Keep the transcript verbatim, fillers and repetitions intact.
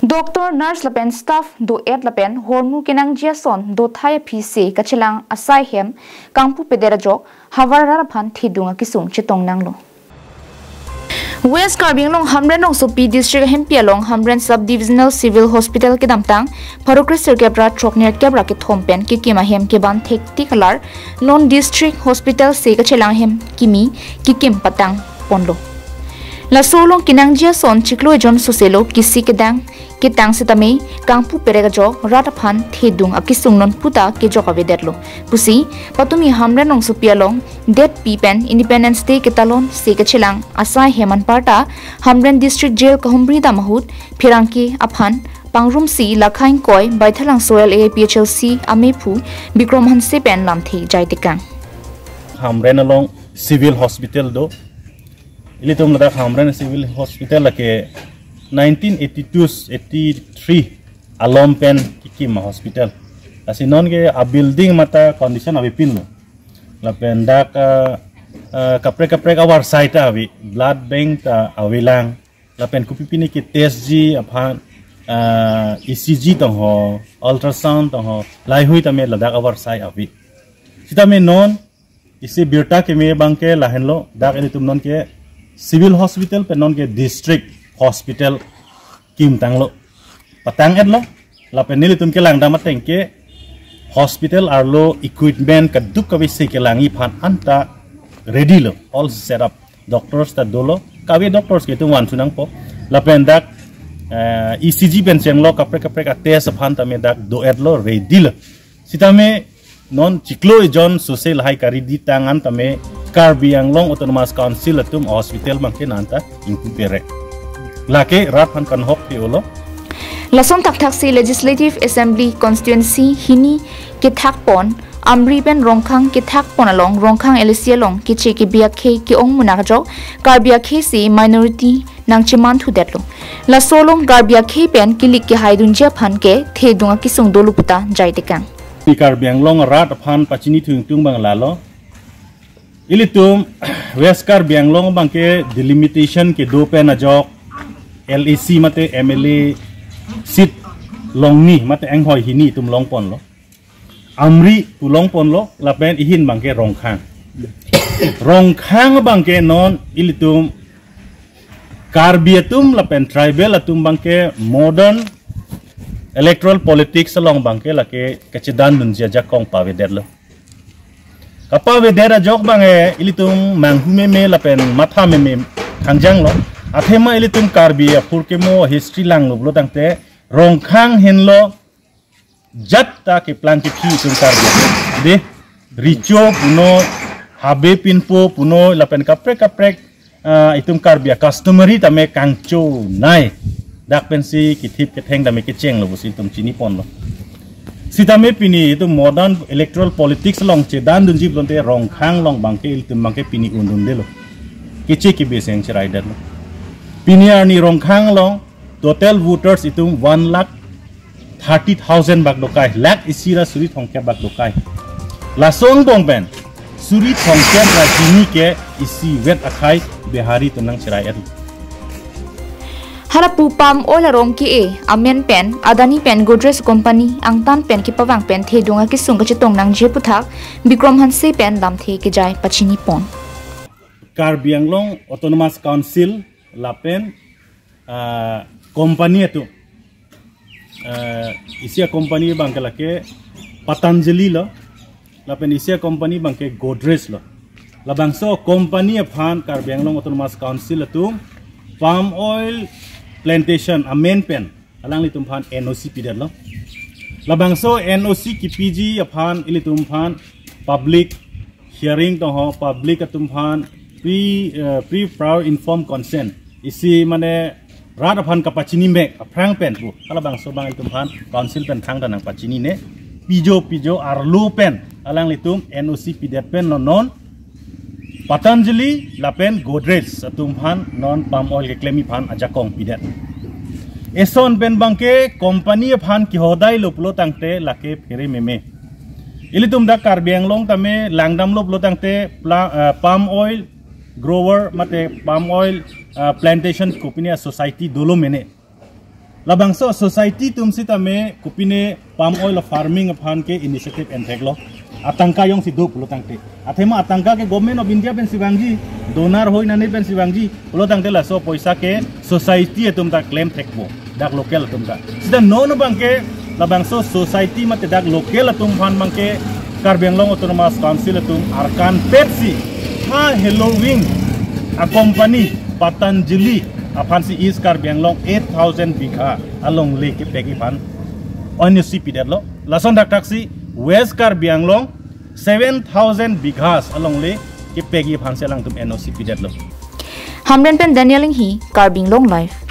Doctor, nurse lapen staff do-et lapen hormu kenangji ason dothai aphi se kachelang asai hem kangpupedet ajok havar rat aphan thedung akesung chetong nanglo. West Karbi Anglong Hamren Rongsopi District ahempi along Hamren Sub Divisional Civil Hospital kedamtang pharo kresirkep ra throknerkep ra kethom pen kekim ahem keban thektik alar non district hospital se kachelang hem kimi kekim patang ponlo. Laso along kenangji ason chiklo ejon soselo kisi kedang ketang setame kangpuperek ajok rat aphan thedung akesung non puta kejok avedetlo pusi patumi Hamren Rongsopi along detpi pen Independence Day ketalon se kachelang asai hem anparta Hamren District Jail kahumri dam ahut pherangke aphan pangrumsi Lakha Ingkoi Baithalangso L A I P H L C amephu Bikram Hanse pen lamthe jaitekang. Hamren along Civil Hospital do. Ilitum ladak Hamren Civil Hospital lake nineteen eighty-two eighty-three along pen kekim a-hospital. Lasi non ke a-building mate condition avepinlo. Lapen dak, ah, ah, kaprek kaprek avarsai ta ave, blood bank ta avelang. Lapen kopi pini ketestji aphan, ah, E C G tong ho, ultrasound tong ho, laheihui tame ladak avarsai ave. Sitame non isi birta keme abangke lahenlo, dak ilitum non ke civil hospital pen non ke district hospital kimtanglo, patang-etlo. Lapen nelitum kelang dam ateng ke hospital arlo equipment kaduk kave se kelangji aphan anta ready lo, all set up. Doctors ta dolo, kave doctors ke itum vansu nangpo. Lapen dak, eh, E C G pen chenglo kaprek kaprek a-test aphan tame dak do-etlo, ready lo. Sitame non chiklo ejon sose lahai kari di tangan tame Karbi Anglong Autonomous Council atum hospital abangke nanta ingpuperek. Lake rat aphan kanhok te olo. Lason thakthak si Legislative Assembly Constituency hini kethak pon Amri pen Rongkhang kethak pon along Rongkhang L A C along keche kebi akhei ke-ong munak ajok Karbi akhei si minority nangcheman thudetlo. Laso along Karbi akhei pen kilik kehai dunji aphan ke thedung akesung dolo puta jaitekang. Pi Karbi Anglong rat aphan pachini thu ingtung abang lalo. Ilitum West Karbi Anglong abangke delimitation kedo pen ajok L A C mate M L A seat longni mate enghoi hini itum longponlo. Amri pu longponlo lapen ihin abangke Rongkhang. Rongkhang abangke non ilitum Karbi atum lapen tribal atum abangke modern electoral politics along abangke lake kachedan dunji ajakong pavedetlo. Kapavedet ajok abangke ilitum manghu meme lapen matha meme khangjanglo. Athema ilitum Karbi aphurkimo history langlo pulo tangte Rongkhang henlo jat ta keplang kephi itum Karbi. De, Richo puno, Habe Pinpo puno, lapen kaprek kaprek, ah, itum Karbi a-customary tame kangchonei. Dak pensi kethip ketheng tame kechenglo pusi itum chiniponlo. Sitame pini itum modern electoral politics along chedan dunji pulote Rongkhang along abangke ilitum abangke pini undundelo. Keche kebe seng cheraidetlo. Pini arni Rongkhang along total voters itum one lakh thirty thousand bak dokai, lakh isi ra suri thomkep bak dokai. Laso angbong pen suri thomkep ra hini ke isivet akhei Bihari atum nangcherai-et. Hala pu palm oil arong ke-e amen pen Adani pen Godrej company angtan pen kepavang pen thedung akesung kachetong nangji aputhak Bikram Hanse pen lamthe kejai pachinipon. Karbi Anglong Autonomous Council lapen ah, company atum. Ah, isi a-company abangke lake Patanjali lo, lapen isi a-company abangke Godrej lo. Labangso company aphan Karbi Anglong Autonomous Council atum palm oil plantation amen pen alanglitum aphan N O C pidetlo. Labangso N O C kipiji aphan ilitum aphan public hearing tong ho, public atum aphan pre, eh, pre prior informed consent. Isi mane rat aphan kapachini mek aphrang pen pu. Halabangso abang itum aphan council pen thangta nangpachinine. Pijo pijo arlo pen alanglitum N O C pidet pen non non Patanjali lapen Godrej atum aphan non palm oil keklemji aphan ajakong pidet. Eson pen abangke company aphan kihodailo pulo tangte lake phere meme. Ilitum dak Karbi Anglong tame langdamlo pulo tangte pla-, ah, palm oil grower mate palm oil, ah, plantation kopine a-society dolo mene. Labangso society atum sitame kopine palm oil farming aphan ke initiative entheklo. Atangka jongsi do pulo tangte, athema atangka ke Government of India pensi vangji, donor hoi nani pensi vangji pulo tangte, laso poisa ke society atum ta klem thekpo, dak local atum ta. Sita non abangke labangso society mate dak local atum aphan abangke Karbi Anglong Autonomous Council atum arkan petsi ha Hellowing a company Patanjali aphansi East Karbi Anglong eight thousand bigha alongle kepegi aphan N O C pidetlo. Lason dakdaksi West Karbi Anglong seven thousand bighas alongle kepegi aphansi alangtum N O C pidetlo. Hamren pen Daniel Inghi, Karbi Anglong Live.